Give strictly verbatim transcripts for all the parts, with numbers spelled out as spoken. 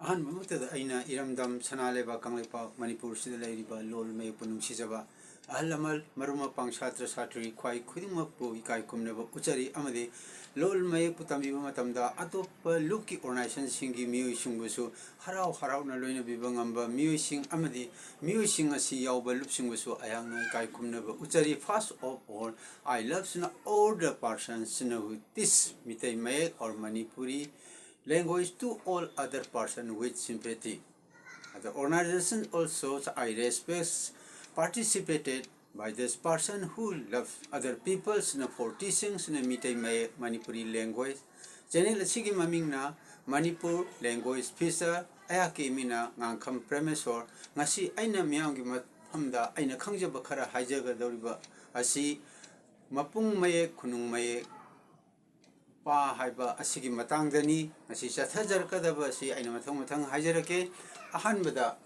ꯑꯍꯥꯟꯕꯃꯛꯇꯗ ꯑꯩꯅ ꯏꯔꯝꯗꯝ ꯁꯅꯥ ꯂꯩꯕꯥꯛ ꯀꯪꯂꯩꯄꯥꯛ ꯃꯅꯤꯄꯨꯔꯁꯤꯗ ꯂꯩꯔꯤꯕ ꯂꯣꯜ ꯃꯌꯦꯛꯄꯨ ꯅꯨꯡꯁꯤꯖꯕ ꯑꯍꯜ ꯂꯃꯟ, ꯃꯔꯨꯞ ꯃꯄꯥꯡ, ꯁꯥꯇ꯭ꯔ ꯁꯥꯇ꯭ꯔꯤ ꯈ꯭ꯋꯥꯏ ꯈꯨꯗꯤꯡꯃꯛꯄꯨ ꯏꯀꯥꯏ ꯈꯨꯝꯅꯕ ꯎꯠꯆꯔꯤ, ꯑꯃꯗꯤ ꯂꯣꯜ ꯃꯌꯦꯛꯄꯨ ꯇꯝꯕꯤꯕ ꯃꯇꯝꯗ ꯑꯇꯣꯞꯄ ꯂꯨꯞꯀꯤ ꯑꯣꯔꯒꯅꯥꯏꯖꯦꯁꯟꯁꯤꯡꯒꯤ ꯃꯤꯑꯣꯏꯁꯤꯡꯕꯨꯁꯨ ꯍꯔꯥꯎ ꯍꯔꯥꯎꯅ ꯂꯣꯏꯅꯕꯤꯕ ꯉꯝꯕ ꯃꯤꯑꯣꯏꯁꯤꯡ ꯑꯃꯗꯤ ꯃꯤꯑꯣꯏꯁꯤꯡ ꯑꯁꯤ ꯌꯥꯎꯕ ꯂꯨꯞꯁꯤꯡꯕꯨꯁꯨ ꯑꯩꯍꯥꯛꯅ ꯏꯀꯥꯏ ꯈꯨꯝꯅꯕ ꯎꯠꯆꯔꯤ꯫ First of all, I love Sina all the persons who teach Meitei Mayek or Manipuri language to all other person with sympathy. The organization also I respect participated by this person who loves other people's na for teachings na Meitei Mayek Manipuri language. Channel ꯑꯁꯤꯒꯤ ꯃꯃꯤꯡꯅ Manipur Language Feature, ꯑꯩꯍꯥꯛꯀꯤ ꯃꯤꯡꯅ ꯉꯥꯡꯈꯝ ꯄ꯭ꯔꯦꯃꯦꯁꯣꯔ꯫ ꯉꯁꯤ ꯑꯩꯅ ꯃꯤꯌꯥꯝꯒꯤ ꯃꯐꯝꯗ ꯑꯩꯅ ꯈꯪꯖꯕ ꯈꯔ ꯍꯥꯏꯖꯒꯗꯧꯔꯤꯕ ꯑꯁꯤ ꯃꯄꯨꯡ ꯃꯌꯦꯛ, ꯈꯨꯅꯨꯡ ꯃꯌꯦꯛ, ꯄꯥ ꯍꯥꯏꯕ ꯑꯁꯤꯒꯤ ꯃꯇꯥꯡꯗꯅꯤ꯫ ꯉꯁꯤ ꯆꯠꯊꯖꯔꯛꯀꯗꯕ ꯑꯁꯤ ꯑꯩꯅ ꯃꯊꯪ ꯃꯊꯪ ꯍꯥꯏꯖꯔꯛꯀꯦ꯫ ꯑꯍꯥꯟꯕꯗ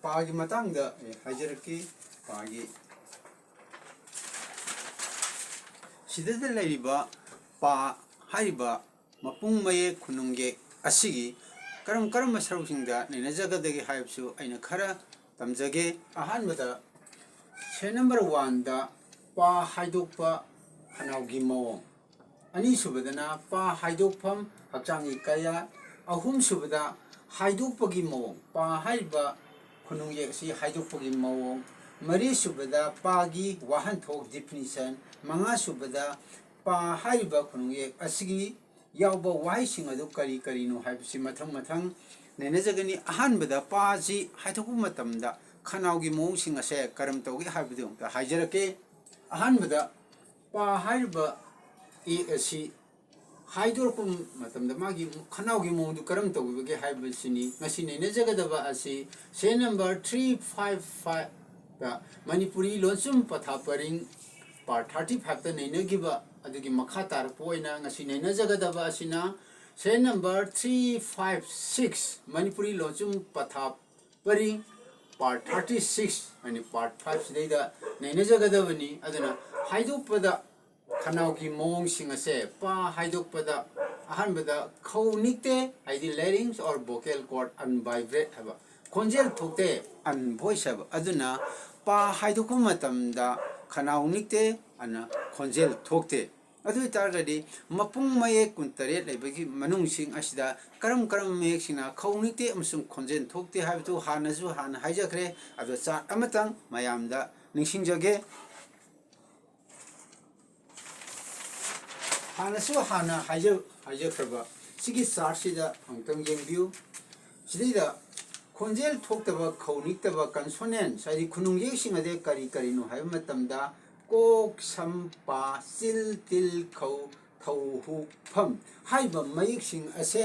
ꯄꯥꯒꯤ ꯃꯇꯥꯡꯗ ꯑꯩ ꯍꯥꯏꯖꯔꯛꯀꯦ꯫ ꯄꯥꯒꯤ ꯁꯤꯗꯗ ꯂꯩꯔꯤꯕ ꯄꯥ ꯍꯥꯏꯔꯤꯕ ꯃꯄꯨꯡ ꯃꯌꯦꯛ ꯈꯨꯅꯨꯡ ꯌꯦꯛ ꯑꯁꯤꯒꯤ ꯀꯔꯝ ꯀꯔꯝꯕ ꯁꯔꯨꯛꯁꯤꯡꯗ ꯅꯩꯅꯖꯒꯗꯒꯦ ꯍꯥꯏꯕꯁꯨ ꯑꯩꯅ ꯈꯔ ꯇꯝꯖꯒꯦ꯫ ꯑꯍꯥꯟꯕꯗ ꯁꯦ ꯅꯝꯕꯔ ꯋꯥꯟꯗ ꯄꯥ ꯍꯥꯏꯗꯣꯛꯄ ꯈꯅꯥꯎꯒꯤ ꯃꯑꯣꯡ, ꯑꯅꯤꯁꯨꯕꯗꯅ ꯄꯥ ꯍꯥꯏꯗꯣꯛꯐꯝ ꯍꯛꯆꯥꯡꯒꯤ ꯀꯌꯥ, ꯑꯍꯨꯝꯁꯨꯕꯗ ꯍꯥꯏꯗꯣꯛꯄꯒꯤ ꯃꯑꯣꯡ, ꯄꯥ ꯍꯥꯏꯔꯤꯕ ꯈꯨꯅꯨꯡ ꯌꯦꯛ ꯑꯁꯤ ꯍꯥꯏꯗꯣꯛꯄꯒꯤ ꯃꯑꯣꯡ, ꯃꯔꯤꯁꯨꯕꯗ ꯄꯥꯒꯤ ꯋꯥꯍꯟꯊꯣꯛ definition, ꯃꯉꯥꯁꯨꯕꯗ ꯄꯥ ꯍꯥꯏꯔꯤꯕ ꯈꯨꯅꯨꯡ ꯌꯦꯛ ꯑꯁꯤꯒꯤ ꯌꯥꯎꯕ ꯋꯥꯍꯩꯁꯤꯡ ꯑꯗꯨ ꯀꯔꯤ ꯀꯔꯤꯅꯣ ꯍꯥꯏꯕꯁꯤ ꯃꯊꯪ ꯃꯊꯪ ꯅꯩꯅꯖꯒꯅꯤ꯫ ꯑꯍꯥꯟꯕꯗ ꯄꯥꯁꯤ ꯍꯥꯏꯗꯣꯛꯄ ꯃꯇꯝꯗ ꯈꯅꯥꯎꯒꯤ ꯃꯑꯣꯡꯁꯤꯡ ꯑꯁꯦ ꯀꯔꯝ ꯇꯧꯒꯦ ꯍꯥꯏꯕꯗꯨ ꯑꯃꯨꯛꯇ ꯍꯥꯏꯖꯔꯛꯀꯦ꯫ ꯑꯍꯥꯟꯕꯗ ꯄꯥ ꯍꯥꯏꯔꯤꯕ ꯌꯦꯛ ꯑꯁꯤ ꯍꯥꯏꯗꯣꯔꯛꯄ ꯃꯇꯝꯗ ꯃꯥꯒꯤ ꯈꯅꯥꯎꯒꯤ ꯃꯑꯣꯡꯗꯨ ꯀꯔꯝ ꯇꯧꯒꯗꯒꯦ ꯍꯥꯏꯕꯁꯤꯅꯤ꯫ ꯉꯁꯤ ꯅꯩꯅꯖꯒꯗꯕ ꯑꯁꯤ ꯁꯦ ꯅꯝꯕꯔ three five fiveꯇ ꯃꯅꯤꯄꯨꯔꯤ ꯂꯣꯟꯁꯨꯝ ꯄꯊꯥ ꯄꯔꯤꯡ part thirty fiveꯇ ꯅꯩꯅꯈꯤꯕ ꯑꯗꯨꯒꯤ ꯃꯈꯥ ꯇꯥꯔꯛꯄ ꯑꯣꯏꯅ ꯉꯁꯤ ꯅꯩꯅꯖꯒꯗꯕ ꯑꯁꯤꯅ ꯁꯦ number three five six Manipuri ꯂꯣꯟꯁꯨꯝ ꯄꯊꯥ ꯄꯔꯤꯡ part thirty six ꯍꯥꯏꯅ part five ꯁꯤꯗꯩꯗ ꯅꯩꯅꯖꯒꯗꯕꯅꯤ꯫ ꯑꯗꯨꯅ ꯍꯥꯏꯗꯣꯛꯄꯗ ꯈꯅꯥꯎꯒꯤ ꯃꯑꯣꯡꯁꯤꯡ ꯑꯁꯦ ꯄꯥ ꯍꯥꯏꯗꯣꯛꯄꯗ ꯑꯍꯥꯟꯕꯗ ꯈꯧ ꯅꯤꯛꯇꯦ, ꯍꯥꯏꯗꯤ larynx or vocal cord unvibrate ꯍꯥꯏꯕ, ꯈꯣꯟꯖꯦꯜ ꯊꯣꯛꯇꯦ, unvoiced ꯍꯥꯏꯕ꯫ ꯑꯗꯨꯅ ꯄꯥ ꯍꯥꯏꯗꯣꯛꯄ ꯃꯇꯝꯗ ꯈꯅꯥꯎ ꯅꯤꯛꯇꯦ, ꯑꯗꯨꯅ ꯈꯣꯟꯖꯦꯜ ꯊꯣꯛꯇꯦ꯫ ꯑꯗꯨ ꯑꯣꯏꯇꯥꯔꯒꯗꯤ ꯃꯄꯨꯡ ꯃꯌꯦꯛ ꯀꯨꯟꯇꯔꯦꯠ ꯂꯩꯕꯒꯤ ꯃꯅꯨꯡꯁꯤꯡ ꯑꯁꯤꯗ ꯀꯔꯝ ꯀꯔꯝꯕ ꯃꯌꯦꯛꯁꯤꯡꯅ ꯈꯧ ꯅꯤꯛꯇꯦ ꯑꯃꯁꯨꯡ ꯈꯣꯟꯖꯦꯜ ꯊꯣꯛꯇꯦ ꯍꯥꯏꯕꯗꯨ ꯍꯥꯟꯅꯁꯨ ꯍꯥꯟꯅ ꯍꯥꯏꯖꯈ꯭ꯔꯦ꯫ ꯑꯗꯣ chart ꯑꯃꯇꯪ ꯃꯌꯥꯝꯗ ꯅꯤꯡꯁꯤꯡꯖꯒꯦ꯫ ꯍꯥꯟꯅꯁꯨ ꯍꯥꯟꯅ ꯍꯥꯏꯖ-, ꯍꯥꯏꯖꯈ꯭ꯔꯕ ꯁꯤꯒꯤ chartꯁꯤꯗ ꯑꯃꯨꯛꯇꯪ ꯌꯦꯡꯕꯤꯌꯨ꯫ ꯁꯤꯗꯩꯗ ꯈꯣꯟꯖꯦꯜ ꯊꯣꯛꯇꯕ, ꯈꯧ ꯅꯤꯛꯇꯕ consonants, ꯍꯥꯏꯗꯤ ꯈꯨꯅꯨꯡ ꯌꯦꯛꯁꯤꯡ ꯑꯗꯤ ꯀꯔꯤ ꯀꯔꯤꯅꯣ ꯍꯥꯏꯕ ꯃꯇꯝꯗ, ꯀꯣꯛ, ꯁꯝ, ꯄꯥ, ꯆꯤꯜ, ꯇꯤꯜ, ꯈꯧ, ꯊꯧ, ꯍꯨꯛ, ꯐꯝ ꯍꯥꯏꯔꯤꯕ ꯃꯌꯦꯛꯁꯤꯡ ꯑꯁꯦ,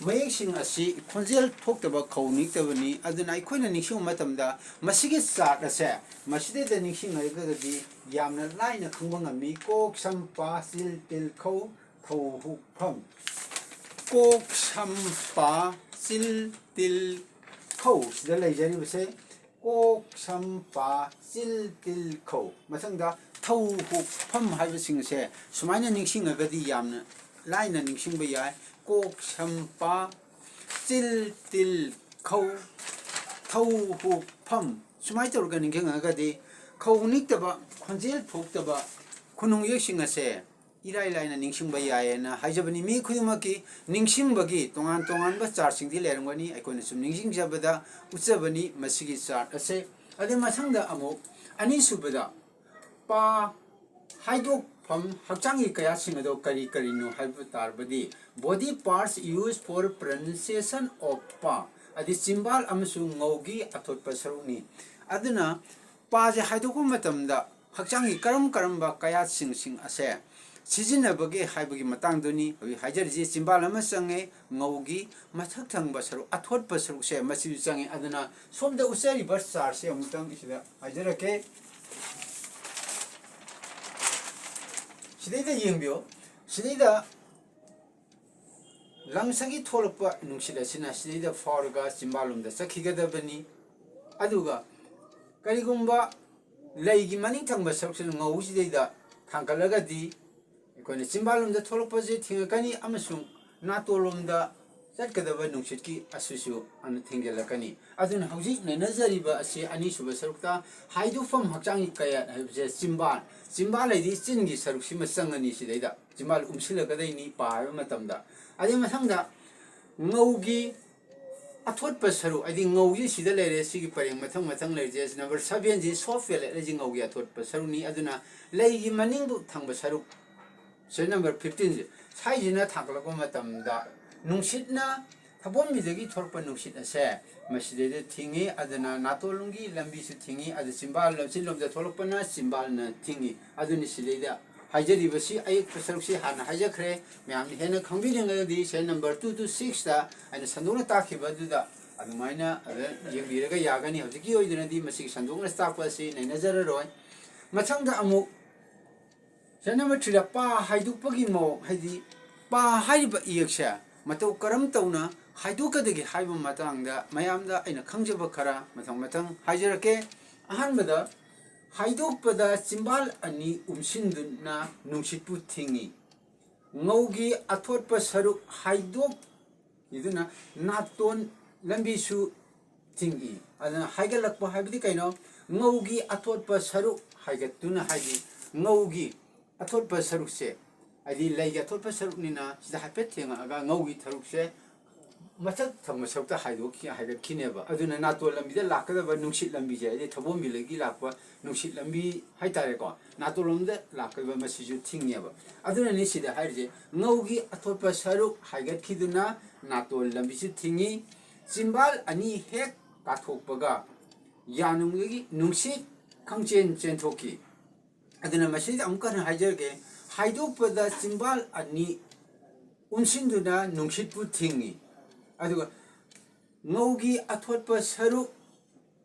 ꯃꯌꯦꯛꯁꯤꯡ ꯑꯁꯤ ꯈꯣꯟꯖꯦꯜ ꯊꯣꯛꯇꯕ, ꯈꯧ ꯅꯤꯛꯇꯕꯅꯤ꯫ ꯑꯗꯨꯅ ꯑꯩꯈꯣꯏꯅ ꯅꯤꯡꯁꯤꯡꯕ ꯃꯇꯝꯗ ꯃꯁꯤꯒꯤ chart ꯑꯁꯦ ꯃꯁꯤꯗꯩꯗ ꯅꯤꯡꯁꯤꯡꯂꯒꯗꯤ ꯌꯥꯝꯅ ꯂꯥꯏꯅ ꯈꯪꯕ ꯉꯝꯃꯤ꯫ ꯀꯣꯛ, ꯁꯝ, ꯄꯥ, ꯆꯤꯜ, ꯇꯤꯜ, ꯈꯧ, ꯊꯧ, ꯍꯨꯛ, ꯐꯝ꯫ ꯀꯣꯛ, ꯁꯝ, ꯄꯥ, ꯆꯤꯜ, ꯇꯤꯜ, ꯈꯧ ꯁꯤꯗ ꯂꯩꯖꯔꯤꯕꯁꯦ ꯀꯣꯛ, ꯁꯝ, ꯄꯥ, ꯆꯤꯜ, ꯇꯤꯜ, ꯈꯧ꯫ ꯃꯊꯪꯗ ꯊꯧ, ꯍꯨꯛ, ꯐꯝ ꯍꯥꯏꯕꯁꯤꯡ ꯑꯁꯦ ꯁꯨꯃꯥꯏꯅ ꯅꯤꯡꯁꯤꯡꯉꯒꯗꯤ ꯌꯥꯝꯅ ꯂꯥꯏꯅ ꯅꯤꯡꯁꯤꯡꯕ ꯌꯥꯏ꯫ ꯀꯣꯛ, ꯁꯝ, ꯄꯥ, ꯆꯤꯜ, ꯇꯤꯜ, ꯈꯧ, ꯊꯧ, ꯍꯨꯛ, ꯐꯝ꯫ ꯁꯨꯃꯥꯏꯅ ꯇꯧꯔꯒ ꯅꯤꯡꯁꯤꯡꯉꯒꯗꯤ ꯈꯧ ꯅꯤꯛꯇꯕ, ꯈꯣꯟꯖꯦꯜ ꯊꯣꯛꯇꯕ ꯈꯨꯅꯨꯡ ꯌꯦꯛꯁꯤꯡ ꯑꯁꯦ ꯏꯔꯥꯏ ꯂꯥꯏꯅ ꯅꯤꯡꯁꯤꯡꯕ ꯌꯥꯏꯌꯦꯅ ꯍꯥꯏꯖꯕꯅꯤ꯫ ꯃꯤ ꯈꯨꯗꯤꯡꯃꯛꯀꯤ ꯅꯤꯡꯁꯤꯡꯕꯒꯤ ꯇꯣꯉꯥꯟ ꯇꯣꯉꯥꯟꯕ chartꯁꯤꯡꯗꯤ ꯂꯩꯔꯝꯒꯅꯤ꯫ ꯑꯩꯈꯣꯏꯅ ꯁꯨꯝ ꯅꯤꯡꯁꯤꯡꯖꯕꯗ ꯎꯠꯆꯕꯅꯤ ꯃꯁꯤꯒꯤ chart ꯑꯁꯦ꯫ ꯑꯗꯩ ꯃꯊꯪꯗ ꯑꯃꯨꯛ ꯑꯅꯤꯁꯨꯕꯗ ꯄꯥ ꯍꯥꯏꯗꯣꯛꯐꯝ ꯍꯛꯆꯥꯡꯒꯤ ꯀꯌꯥꯠꯁꯤꯡ ꯑꯗꯣ ꯀꯔꯤ ꯀꯔꯤꯅꯣ ꯍꯥꯏꯕ ꯇꯥꯔꯕꯗꯤ, body parts used for pronunciation of ꯄꯥ, ꯑꯗꯤ ꯆꯤꯝꯕꯥꯜ ꯑꯃꯁꯨꯡ ꯉꯧꯒꯤ ꯑꯊꯣꯠꯄ ꯁꯔꯨꯛꯅꯤ꯫ ꯑꯗꯨꯅ ꯄꯥꯁꯦ ꯍꯥꯏꯗꯣꯛꯄ ꯃꯇꯝꯗ ꯍꯛꯆꯥꯡꯒꯤ ꯀꯔꯝ ꯀꯔꯝꯕ ꯀꯌꯥꯠꯁꯤꯡꯁꯤꯡ ꯑꯁꯦ ꯁꯤꯖꯤꯟꯅꯕꯒꯦ ꯍꯥꯏꯕꯒꯤ ꯃꯇꯥꯡꯗꯨꯅꯤ ꯍꯧꯖꯤꯛ ꯍꯥꯏꯖꯔꯤꯁꯤ꯫ ꯆꯤꯝꯕꯥꯜ ꯑꯃ ꯆꯪꯉꯦ, ꯉꯧꯒꯤ ꯃꯊꯛ ꯊꯪꯕ ꯁꯔꯨꯛ, ꯑꯊꯣꯠꯄ ꯁꯔꯨꯛꯁꯦ ꯃꯁꯤꯁꯨ ꯆꯪꯉꯦ꯫ ꯑꯗꯨꯅ ꯁꯣꯝꯗ ꯎꯠꯆꯔꯤꯕ chartꯁꯦ ꯑꯃꯨꯛꯇꯪ ꯁꯤꯗ ꯍꯥꯏꯖꯔꯛꯀꯦ꯫ ꯁꯤꯗꯩꯗ ꯌꯦꯡꯕꯤꯌꯨ꯫ ꯁꯤꯗꯩꯗ lungs ꯇꯒꯤ ꯊꯣꯛꯂꯛꯄ ꯅꯨꯡꯁꯤꯠ ꯑꯁꯤꯅ ꯁꯤꯗꯩꯗ ꯐꯥꯎꯔꯒ ꯆꯤꯝꯕꯥꯜꯂꯣꯝꯗ ꯆꯠꯈꯤꯒꯗꯕꯅꯤ꯫ ꯑꯗꯨꯒ ꯀꯔꯤꯒꯨꯝꯕ ꯂꯩꯒꯤ ꯃꯅꯤꯡ ꯊꯪꯕ ꯁꯔꯨꯛꯁꯤꯅ ꯉꯧꯁꯤꯗꯩꯗ ꯊꯥꯡꯒꯠꯂꯒꯗꯤ ꯑꯩꯈꯣꯏꯅ ꯆꯤꯝꯕꯥꯜꯂꯣꯝꯗ ꯊꯣꯛꯂꯛꯄꯁꯦ ꯊꯤꯡꯉꯛꯀꯅꯤ ꯑꯃꯁꯨꯡ ꯅꯥꯇꯣꯟꯂꯣꯝꯗ ꯆꯠꯀꯗꯕ ꯅꯨꯡꯁꯤꯠꯀꯤ ꯑꯁꯤꯁꯨ ꯑꯃꯨꯛ ꯊꯤꯡꯖꯤꯜꯂꯛꯀꯅꯤ꯫ ꯑꯗꯨꯅ ꯍꯧꯖꯤꯛ ꯅꯩꯅꯖꯔꯤꯕ ꯑꯁꯤ ꯑꯅꯤꯁꯨꯕ ꯁꯔꯨꯛꯇ ꯍꯥꯏꯗꯣꯛꯐꯝ ꯍꯛꯆꯥꯡꯒꯤ ꯀꯌꯥꯠ ꯍꯥꯏꯕꯁꯦ ꯆꯤꯝꯕꯥꯜ, ꯆꯤꯝꯕꯥꯜ ꯍꯥꯏꯗꯤ ꯆꯤꯟꯒꯤ ꯁꯔꯨꯛꯁꯤꯃ ꯆꯪꯉꯅꯤ ꯁꯤꯗꯩꯗ꯫ ꯆꯤꯝꯕꯥꯜ ꯎꯝꯁꯤꯜꯂꯛꯀꯗꯣꯏꯅꯤ ꯄꯥ ꯍꯥꯏꯕ ꯃꯇꯝꯗ꯫ ꯑꯗꯩ ꯃꯊꯪꯗ ꯉꯧꯒꯤ ꯑꯊꯣꯠꯄ ꯁꯔꯨꯛ, ꯍꯥꯏꯗꯤ ꯉꯧꯁꯤ ꯁꯤꯗ ꯂꯩꯔꯦ, ꯁꯤꯒꯤ ꯄꯔꯦꯡ ꯃꯊꯪ ꯃꯊꯪ ꯂꯩꯔꯤꯁꯦ꯫ ꯅꯝꯕꯔ ꯁꯚꯦꯟꯁꯤ soft palate ꯍꯥꯏꯁꯤ ꯉꯧꯒꯤ ꯑꯊꯣꯠꯄ ꯁꯔꯨꯛꯅꯤ꯫ ꯑꯗꯨꯅ ꯂꯩꯒꯤ ꯃꯅꯤꯡꯕꯨꯛ ꯊꯪꯕ ꯁꯔꯨꯛ, ꯁꯤꯗ ꯅꯝꯕꯔ ꯐꯤꯐꯇꯤꯟꯁꯦ, ꯁꯥꯏꯁꯤꯅ ꯊꯥꯡꯒꯠꯂꯛꯄ ꯃꯇꯝꯗ ꯅꯨꯡꯁꯤꯠꯅ, ꯊꯕꯣꯟꯕꯤꯗꯒꯤ ꯊꯣꯔꯛꯄ ꯅꯨꯡꯁꯤꯠ ꯑꯁꯦ ꯃꯁꯤꯗꯩꯗ ꯊꯤꯡꯉꯤ꯫ ꯑꯗꯨꯅ ꯅꯥꯇꯣꯟꯒꯤ ꯂꯝꯕꯤꯁꯨ ꯊꯤꯡꯉꯤ꯫ ꯑꯗꯨ ꯆꯤꯝꯕꯥꯜ, ꯆꯤꯟꯂꯣꯝꯗ ꯊꯣꯛꯂꯛꯄꯅ ꯆꯤꯝꯕꯥꯜꯅ ꯊꯤꯡꯉꯤ꯫ ꯑꯗꯨꯅꯤ ꯁꯤꯗꯩꯗ ꯍꯥꯏꯖꯔꯤꯕꯁꯤ ꯑꯌꯦꯛꯄ ꯁꯔꯨꯛꯁꯤ ꯍꯥꯟꯅ ꯍꯥꯏꯖꯈ꯭ꯔꯦ꯫ ꯃꯌꯥꯝꯅ ꯍꯦꯟꯅ ꯈꯪꯕꯤꯅꯤꯡꯉꯒꯗꯤ serial number two to six ꯇ ꯑꯩꯅ ꯁꯟꯗꯣꯛꯅ ꯇꯥꯛꯈꯤꯕ ꯑꯗꯨꯗ ꯑꯗꯨꯃꯥꯏꯅ ꯑꯗ ꯌꯦꯡꯕꯤꯔꯒ ꯌꯥꯒꯅꯤ꯫ ꯍꯧꯖꯤꯛꯀꯤ ꯑꯣꯏꯅꯗꯤ ꯃꯁꯤꯒꯤ ꯁꯟꯗꯣꯛꯅ ꯇꯥꯛꯄ ꯑꯁꯤ ꯅꯩꯅꯖꯔꯔꯣꯏ꯫ ꯃꯊꯪꯗ ꯑꯃꯨꯛ ꯁꯦꯔꯤꯌꯦꯜ ꯅꯝꯕꯔ ꯊ꯭ꯔꯤꯗ ꯄꯥ ꯍꯥꯏꯗꯣꯛꯄꯒꯤ ꯃꯑꯣꯡ, ꯍꯥꯏꯗꯤ ꯄꯥ ꯍꯥꯏꯔꯤꯕ ꯏꯌꯦꯛꯁꯦ ꯃꯇꯧ ꯀꯔꯝ ꯇꯧꯅ ꯍꯥꯏꯗꯣꯛꯀꯗꯒꯦ ꯍꯥꯏꯕ ꯃꯇꯥꯡꯗ ꯃꯌꯥꯝꯗ ꯑꯩꯅ ꯈꯪꯖꯕ ꯈꯔ ꯃꯊꯪ ꯃꯊꯪ ꯍꯥꯏꯖꯔꯛꯀꯦ꯫ ꯑꯍꯥꯟꯕꯗ, ꯍꯥꯏꯗꯣꯛꯄꯗ ꯆꯤꯝꯕꯥꯜ ꯑꯅꯤ ꯎꯝꯁꯤꯟꯗꯨꯅ ꯅꯨꯡꯁꯤꯠꯄꯨ ꯊꯤꯡꯏ꯫ ꯉꯧꯒꯤ ꯑꯊꯣꯠꯄ ꯁꯔꯨꯛ ꯍꯥꯏꯗꯣꯛ ꯏꯗꯨꯅ ꯅꯥꯇꯣꯟ ꯂꯝꯕꯤꯁꯨ ꯊꯤꯡꯏ꯫ ꯑꯗꯨꯅ ꯍꯥꯏꯒꯠꯂꯛꯄ ꯍꯥꯏꯕꯗꯤ ꯀꯩꯅꯣ? ꯉꯧꯒꯤ ꯑꯊꯣꯠꯄ ꯁꯔꯨꯛ ꯍꯥꯏꯒꯠꯇꯨꯅ, ꯍꯥꯏꯗꯤ ꯉꯧꯒꯤ ꯑꯊꯣꯠꯄ ꯁꯔꯨꯛꯁꯦ, ꯍꯥꯏꯗꯤ ꯂꯩꯒꯤ ꯑꯊꯣꯠꯄ ꯁꯔꯨꯛꯅꯤꯅ ꯁꯤꯗ ꯍꯥꯏꯐꯦꯠ ꯊꯦꯡꯉꯛꯑꯒ ꯉꯧꯒꯤ ꯁꯔꯨꯛꯁꯦ ꯃꯊꯛ ꯊꯪꯕ ꯁꯔꯨꯛꯇ ꯍꯥꯏꯗꯣꯛꯈꯤ-, ꯍꯥꯏꯒꯠꯈꯤꯅꯦꯕ꯫ ꯑꯗꯨꯅ ꯅꯥꯇꯣꯟ ꯂꯝꯕꯤꯗ ꯂꯥꯛꯀꯗꯕ ꯅꯨꯡꯁꯤꯠ ꯂꯝꯕꯤꯁꯦ, ꯍꯥꯏꯗꯤ ꯊꯕꯣꯝꯕꯤꯗꯒꯤ ꯂꯥꯛꯄ ꯅꯨꯡꯁꯤꯠ ꯂꯝꯕꯤ ꯍꯥꯏꯇꯥꯔꯦꯀꯣ, ꯅꯥꯇꯣꯟꯂꯣꯝꯗ ꯂꯥꯛꯀꯗꯕ ꯃꯁꯤꯁꯨ ꯊꯤꯡꯉꯦꯕ꯫ ꯑꯗꯨꯅꯅꯤ ꯁꯤꯗ ꯍꯥꯏꯔꯤꯁꯦ, ꯉꯧꯒꯤ ꯑꯊꯣꯠꯄ ꯁꯔꯨꯛ ꯍꯥꯏꯒꯠꯈꯤꯗꯨꯅ ꯅꯥꯇꯣꯟ ꯂꯝꯕꯤꯁꯨ ꯊꯤꯡꯉꯤ꯫ ꯆꯤꯝꯕꯥꯜ ꯑꯅꯤ ꯍꯦꯛ ꯀꯥꯊꯣꯛꯄꯒ ꯌꯥꯅꯨꯡꯗꯒꯤ ꯅꯨꯡꯁꯤꯠ ꯈꯪꯆꯦꯟ ꯆꯦꯟꯊꯣꯛꯈꯤ꯫ ꯑꯗꯨꯅ ꯃꯁꯤꯗ ꯑꯃꯨꯛꯀ ꯍꯟꯅ ꯍꯥꯏꯖꯔꯒꯦ, ꯍꯥꯏꯗꯣꯛꯄꯗ ꯆꯤꯝꯕꯥꯜ ꯑꯅꯤ ꯎꯝꯁꯤꯟꯗꯨꯅ ꯅꯨꯡꯁꯤꯠꯄꯨ ꯊꯤꯡꯏ꯫ ꯑꯗꯨꯒ ꯉꯧꯒꯤ ꯑꯊꯣꯠꯄ ꯁꯔꯨꯛ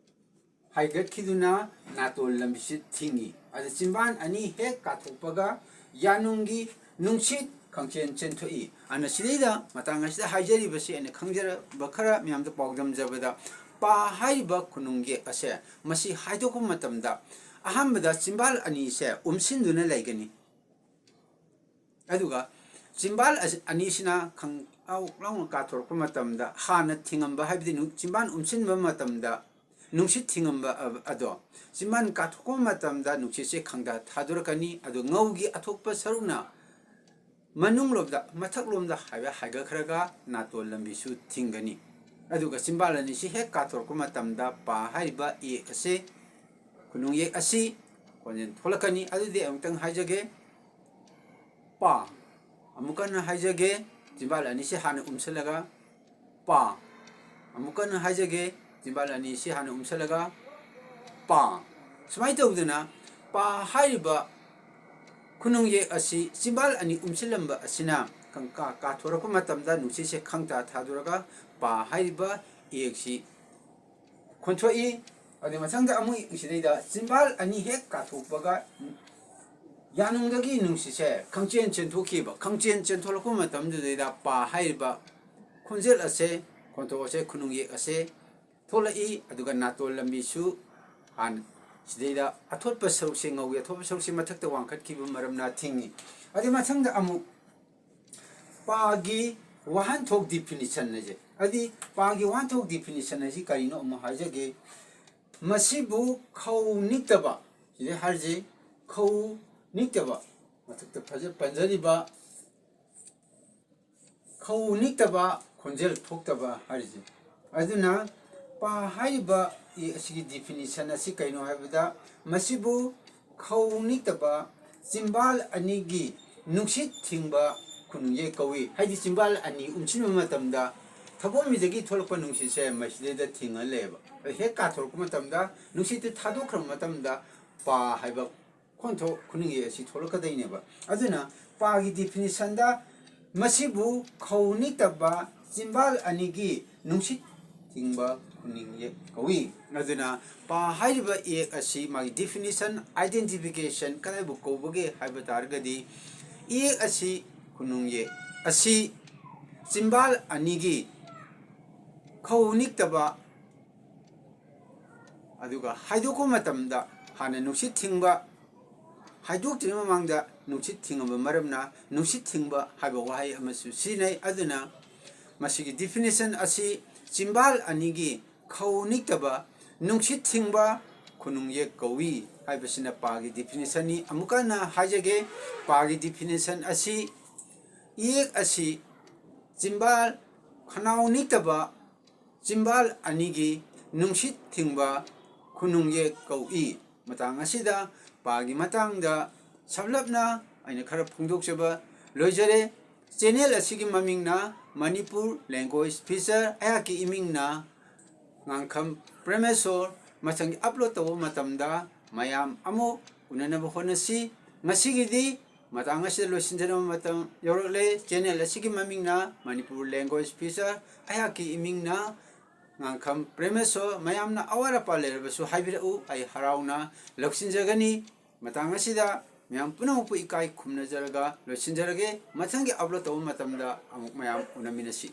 ꯍꯥꯏꯒꯠꯈꯤꯗꯨꯅ ꯅꯥꯇꯣꯟ ꯂꯝꯕꯤꯁꯤ ꯊꯤꯡꯏ꯫ ꯑꯗꯨ ꯆꯤꯝꯕꯥꯜ ꯑꯅꯤ ꯍꯦꯛ ꯀꯥꯊꯣꯛꯄꯒ ꯌꯥꯅꯨꯡꯒꯤ ꯅꯨꯡꯁꯤꯠ ꯈꯪꯆꯦꯟ ꯆꯦꯟꯊꯣꯛꯏ꯫ ꯑꯗꯨꯅ ꯁꯤꯗꯩꯗ ꯃꯇꯥꯡ ꯑꯁꯤꯗ ꯍꯥꯏꯖꯔꯤꯕꯁꯤ ꯑꯩꯅ ꯈꯪꯖꯔꯕ ꯈꯔ ꯃꯌꯥꯝꯗ ꯄꯥꯎꯗꯝꯖꯕꯗ, ꯄꯥ ꯍꯥꯏꯔꯤꯕ ꯈꯨꯅꯨꯡ ꯌꯦꯛ ꯑꯁꯦ ꯃꯁꯤ ꯍꯥꯏꯗꯣꯛꯄ ꯃꯇꯝꯗ ꯑꯍꯥꯟꯕꯗ ꯆꯤꯝꯕꯥꯜ ꯑꯅꯤꯁꯦ ꯎꯝꯁꯤꯟꯗꯨꯅ ꯂꯩꯒꯅꯤ꯫ ꯑꯗꯨꯒ ꯆꯤꯝꯕꯥꯜ ꯑꯁꯤ, ꯑꯅꯤꯁꯤꯅ ꯈꯪ-, ꯑꯧ ꯂꯥꯎꯅ ꯀꯥꯊꯣꯔꯛꯄ ꯃꯇꯝꯗ, ꯍꯥꯟꯅ ꯊꯤꯡꯉꯝꯕ, ꯍꯥꯏꯕꯗꯤ ꯅꯨ-, ꯆꯤꯝꯕꯥꯜ ꯎꯝꯁꯤꯟꯕ ꯃꯇꯝꯗ ꯅꯨꯡꯁꯤꯠ ꯊꯤꯡꯉꯝꯕ ꯑ-, ꯑꯗꯣ ꯆꯤꯝꯕꯥꯜ ꯀꯥꯊꯣꯛꯄ ꯃꯇꯝꯗ ꯅꯨꯡꯁꯤꯠꯁꯦ ꯈꯪꯗ ꯊꯥꯗꯣꯔꯛꯀꯅꯤ꯫ ꯑꯗꯣ ꯉꯧꯒꯤ ꯑꯊꯣꯛꯄ ꯁꯔꯨꯛꯅ ꯃꯅꯨꯡꯂꯣꯝꯗ, ꯃꯊꯛꯂꯣꯝꯗ ꯍꯥꯏꯕ ꯍꯥꯏꯒꯠꯈ꯭ꯔꯒ ꯅꯥꯇꯣꯟ ꯂꯝꯕꯤꯁꯨ ꯊꯤꯡꯒꯅꯤ꯫ ꯑꯗꯨꯒ ꯆꯤꯝꯕꯥꯜ ꯑꯅꯤꯁꯤ ꯍꯦꯛ ꯀꯥꯊꯣꯔꯛꯄ ꯃꯇꯝꯗ ꯄꯥ ꯍꯥꯏꯔꯤꯕ ꯏꯌꯦꯛ ꯑꯁꯦ, ꯈꯨꯅꯨꯡ ꯏꯌꯦꯛ ꯑꯁꯤ ꯈꯣꯟꯖꯦꯜ ꯊꯣꯛꯂꯛꯀꯅꯤ꯫ ꯑꯗꯨꯗꯤ ꯑꯃꯨꯛꯇꯪ ꯍꯥꯏꯖꯒꯦ꯫ ꯄꯥ꯫ ꯑꯃꯨꯛ ꯀꯟꯅ ꯍꯥꯏꯖꯒꯦ꯫ ꯆꯤꯝꯕꯥꯜ ꯑꯅꯤꯁꯤ ꯍꯥꯟꯅ ꯎꯝꯁꯤꯜꯂꯒ ꯄꯥ꯫ ꯑꯃꯨꯛ ꯀꯟꯅ ꯍꯥꯏꯖꯒꯦ꯫ ꯆꯤꯝꯕꯥꯜ ꯑꯅꯤꯁꯤ ꯍꯥꯟꯅ ꯎꯝꯁꯤꯜꯂꯒ ꯄꯥ꯫ ꯁꯨꯃꯥꯏꯅ ꯇꯧꯗꯅ ꯄꯥ ꯍꯥꯏꯔꯤꯕ ꯈꯨꯅꯨꯡ ꯌꯦꯛ ꯑꯁꯤ ꯆꯤꯝꯕꯥꯜ ꯑꯅꯤ ꯎꯝꯁꯤꯜꯂꯝꯕ ꯑꯁꯤꯅ ꯀꯪꯀꯥ ꯀꯥꯊꯣꯔꯛꯄ ꯃꯇꯝꯗ ꯅꯨꯡꯁꯤꯠꯁꯦ ꯈꯪꯇꯥ ꯊꯥꯗꯣꯔꯒ ꯄꯥ ꯍꯥꯏꯔꯤꯕ ꯏꯌꯦꯛꯁꯤ ꯈꯣꯟꯊꯣꯛꯏ꯫ ꯑꯗꯨ ꯃꯊꯪꯗ ꯑꯃꯨꯛ ꯁꯤꯗꯩꯗ ꯆꯤꯝꯕꯥꯜ ꯑꯅꯤ ꯍꯦꯛ ꯀꯥꯊꯣꯛꯄꯒ ꯌꯥꯅꯨꯡꯗꯒꯤ ꯅꯨꯡꯁꯤꯠꯁꯦ ꯈꯪꯆꯦꯟ ꯆꯦꯟꯊꯣꯛꯈꯤꯕ꯫ ꯈꯪꯆꯦꯟ ꯆꯦꯟꯊꯣꯛꯂꯛꯄ ꯃꯇꯝꯗꯨꯗꯩꯗ ꯄꯥ ꯍꯥꯏꯔꯤꯕ ꯈꯣꯟꯖꯦꯜ ꯑꯁꯦ, ꯈꯣꯟꯊꯣꯛ ꯑꯁꯦ, ꯈꯨꯅꯨꯡ ꯌꯦꯛ ꯑꯁꯦ ꯊꯣꯛꯂꯛꯏ꯫ ꯑꯗꯨꯒ ꯅꯥꯇꯣꯟ ꯂꯝꯕꯤꯁꯨ ꯍꯥꯟꯅ ꯁꯤꯗꯩꯗ ꯑꯊꯣꯠꯄ ꯁꯔꯨꯛꯁꯦ, ꯉꯧꯒꯤ ꯑꯊꯣꯠꯄ ꯁꯔꯨꯛꯁꯦ ꯃꯊꯛꯇ ꯋꯥꯡꯈꯠꯈꯤꯕ ꯃꯔꯝꯅ ꯊꯤꯡꯉꯤ꯫ ꯑꯗꯨ ꯃꯊꯪꯗ ꯑꯃꯨꯛ ꯄꯥꯒꯤ ꯋꯥꯍꯟꯊꯣꯛ definition ꯍꯥꯏꯁꯦ, ꯍꯥꯏꯗꯤ ꯄꯥꯒꯤ ꯋꯥꯍꯟꯊꯣꯛ definition ꯍꯥꯏꯁꯤ ꯀꯔꯤꯅꯣ ꯑꯃꯨꯛ ꯍꯥꯏꯖꯒꯦ꯫ ꯃꯁꯤꯕꯨ ꯈꯧ ꯅꯤꯛꯇꯕ, ꯁꯤꯗ ꯍꯥꯏꯔꯤꯁꯦ ꯈꯧ ꯅꯤꯛꯇꯕ, ꯃꯊꯛꯇ ꯐꯖ-, ꯄꯟꯖꯔꯤꯕ ꯈꯧ ꯅꯤꯛꯇꯕ, ꯈꯣꯟꯖꯦꯜ ꯊꯣꯛꯇꯕ ꯍꯥꯏꯔꯤꯁꯦ꯫ ꯑꯗꯨꯅ ꯄꯥ ꯍꯥꯏꯔꯤꯕ ꯏ-, ꯑꯁꯤꯒꯤ definition ꯑꯁꯤ ꯀꯩꯅꯣ ꯍꯥꯏꯕꯗ, ꯃꯁꯤꯕꯨ ꯈꯧ ꯅꯤꯛꯇꯕ ꯆꯤꯝꯕꯥꯜ ꯑꯅꯤꯒꯤ ꯅꯨꯡꯁꯤꯠ ꯊꯤꯡꯕ ꯈꯨꯅꯨꯡ ꯌꯦꯛ ꯀꯧꯏ꯫ ꯍꯥꯏꯗꯤ ꯆꯤꯝꯕꯥꯜ ꯑꯅꯤ ꯎꯝꯁꯤꯟꯕ ꯃꯇꯝꯗ ꯊꯕꯣꯝꯃꯤꯗꯒꯤ ꯊꯣꯛꯂꯛꯄ ꯅꯨꯡꯁꯤꯠꯁꯦ ꯃꯁꯤꯗꯩꯗ ꯊꯤꯡꯉ ꯂꯩꯌꯦꯕ꯫ ꯑꯗꯨ ꯍꯦꯛ ꯀꯥꯊꯣꯔꯛꯄ ꯃꯇꯝꯗ ꯅꯨꯡꯁꯤꯠꯇꯨ ꯊꯥꯗꯣꯛꯈ꯭ꯔꯕ ꯃꯇꯝꯗ ꯄꯥ ꯍꯥꯏꯕ ꯈꯣꯟꯊꯣꯛ ꯈꯨꯅꯨꯡ ꯌꯦꯛ ꯑꯁꯤ ꯊꯣꯛꯂꯛꯀꯗꯣꯏꯅꯦꯕ꯫ ꯑꯗꯨꯅ ꯄꯥꯒꯤ definitionꯗ ꯃꯁꯤꯕꯨ ꯈꯧ ꯅꯤꯛꯇꯕ ꯆꯤꯝꯕꯥꯜ ꯑꯅꯤꯒꯤ ꯅꯨꯡꯁꯤꯠ ꯊꯤꯡꯕ ꯈꯨꯅꯨꯡ ꯌꯦꯛ ꯀꯧꯏ꯫ ꯑꯗꯨꯅ ꯄꯥ ꯍꯥꯏꯔꯤꯕ ꯏꯌꯦꯛ ꯑꯁꯤ ꯃꯥꯒꯤ definition, identification ꯀꯗꯥꯏꯕꯨ ꯀꯧꯕꯒꯦ ꯍꯥꯏꯕ ꯇꯥꯔꯒꯗꯤ, ꯏꯌꯦꯛ ꯑꯁꯤ, ꯈꯨꯅꯨꯡ ꯌꯦꯛ ꯑꯁꯤ ꯆꯤꯝꯕꯥꯜ ꯑꯅꯤꯒꯤ ꯈꯧ ꯅꯤꯛꯇꯕ, ꯑꯗꯨꯒ ꯍꯥꯏꯗꯣꯛꯄ ꯃꯇꯝꯗ ꯍꯥꯟꯅ ꯅꯨꯡꯁꯤꯠ ꯊꯤꯡꯕ, ꯍꯥꯏꯗꯣꯛꯇ꯭ꯔꯤꯉꯩ ꯃꯃꯥꯡꯗ ꯅꯨꯡꯁꯤꯠ ꯊꯤꯡꯉꯕ ꯃꯔꯝꯅ ꯅꯨꯡꯁꯤꯠ ꯊꯤꯡꯕ ꯍꯥꯏꯕ ꯋꯥꯍꯩ ꯑꯃꯁꯨ ꯁꯤꯖꯤꯟꯅꯩ꯫ ꯑꯗꯨꯅ ꯃꯁꯤꯒꯤ definition ꯑꯁꯤ ꯆꯤꯝꯕꯥꯜ ꯑꯅꯤꯒꯤ ꯈꯧ ꯅꯤꯛꯇꯕ ꯅꯨꯡꯁꯤꯠ ꯊꯤꯡꯕ ꯈꯨꯅꯨꯡ ꯌꯦꯛ ꯀꯧꯏ ꯍꯥꯏꯕꯁꯤꯅ ꯄꯥꯒꯤ definitionꯅꯤ꯫ ꯑꯃꯨꯛꯀ ꯍꯟꯅ ꯍꯥꯏꯖꯒꯦ, ꯄꯥꯒꯤ definition ꯑꯁꯤ ꯏꯌꯦꯛ ꯑꯁꯤ ꯆꯤꯝꯕꯥꯜ ꯈꯅꯥꯎ ꯅꯤꯛꯇꯕ ꯆꯤꯝꯕꯥꯜ ꯑꯅꯤꯒꯤ ꯅꯨꯡꯁꯤꯠ ꯊꯤꯡꯕ ꯈꯨꯅꯨꯡ ꯌꯦꯛ ꯀꯧꯏ꯫ ꯃꯇꯥꯡ ꯑꯁꯤꯗ ꯄꯥꯒꯤ ꯃꯇꯥꯡꯗ ꯁꯝꯂꯞꯅ ꯑꯩꯅ ꯈꯔ ꯐꯣꯡꯗꯣꯛꯆꯕ ꯂꯣꯏꯖꯔꯦ꯫ Channel ꯑꯁꯤꯒꯤ ꯃꯃꯤꯡꯅ ꯃꯅꯤꯄꯨꯔ language feature, ꯑꯩꯍꯥꯛꯀꯤ ꯏꯃꯤꯡꯅ ꯉꯥꯡꯈꯝ ꯄ꯭ꯔꯦꯃꯦꯁꯣꯔ꯫ ꯃꯊꯪꯒꯤ upload ꯇꯧꯕ ꯃꯇꯝꯗ ꯃꯌꯥꯝ ꯑꯃꯨꯛ ꯎꯅꯅꯕ ꯍꯣꯠꯅꯁꯤ꯫ ꯉꯁꯤꯒꯤꯗꯤ ꯃꯇꯥꯡ ꯑꯁꯤꯗ ꯂꯣꯏꯁꯤꯟꯖꯅꯕ ꯃꯇꯝ ꯌꯧꯔꯛꯂꯦ꯫ Channel ꯑꯁꯤꯒꯤ ꯃꯃꯤꯡꯅ ꯃꯅꯤꯄꯨꯔ language feature, ꯑꯩꯍꯥꯛꯀꯤ ꯏꯃꯤꯡꯅ ꯉꯥꯡꯈꯝ ꯄ꯭ꯔꯦꯃꯦꯁꯣꯔ꯫ ꯃꯌꯥꯝꯅ ꯑꯋꯥꯠ ꯑꯄꯥ ꯂꯩꯔꯕꯁꯨ ꯍꯥꯏꯕꯤꯔꯛꯎ, ꯑꯩ ꯍꯔꯥꯎꯅ ꯂꯧꯁꯤꯟꯖꯒꯅꯤ꯫ ꯃꯇꯥꯡ ꯑꯁꯤꯗ ꯃꯌꯥꯝ ꯄꯨꯝꯅꯃꯛꯄꯨ ꯏꯀꯥꯏ ꯈꯨꯝꯅꯖꯔꯒ ꯂꯣꯏꯁꯤꯟꯖꯔꯒꯦ꯫ ꯃꯊꯪꯒꯤ upload ꯇꯧꯕ ꯃꯇꯝꯗ ꯑꯃꯨꯛ ꯃꯌꯥꯝ ꯎꯅꯃꯤꯟꯅꯁꯤ꯫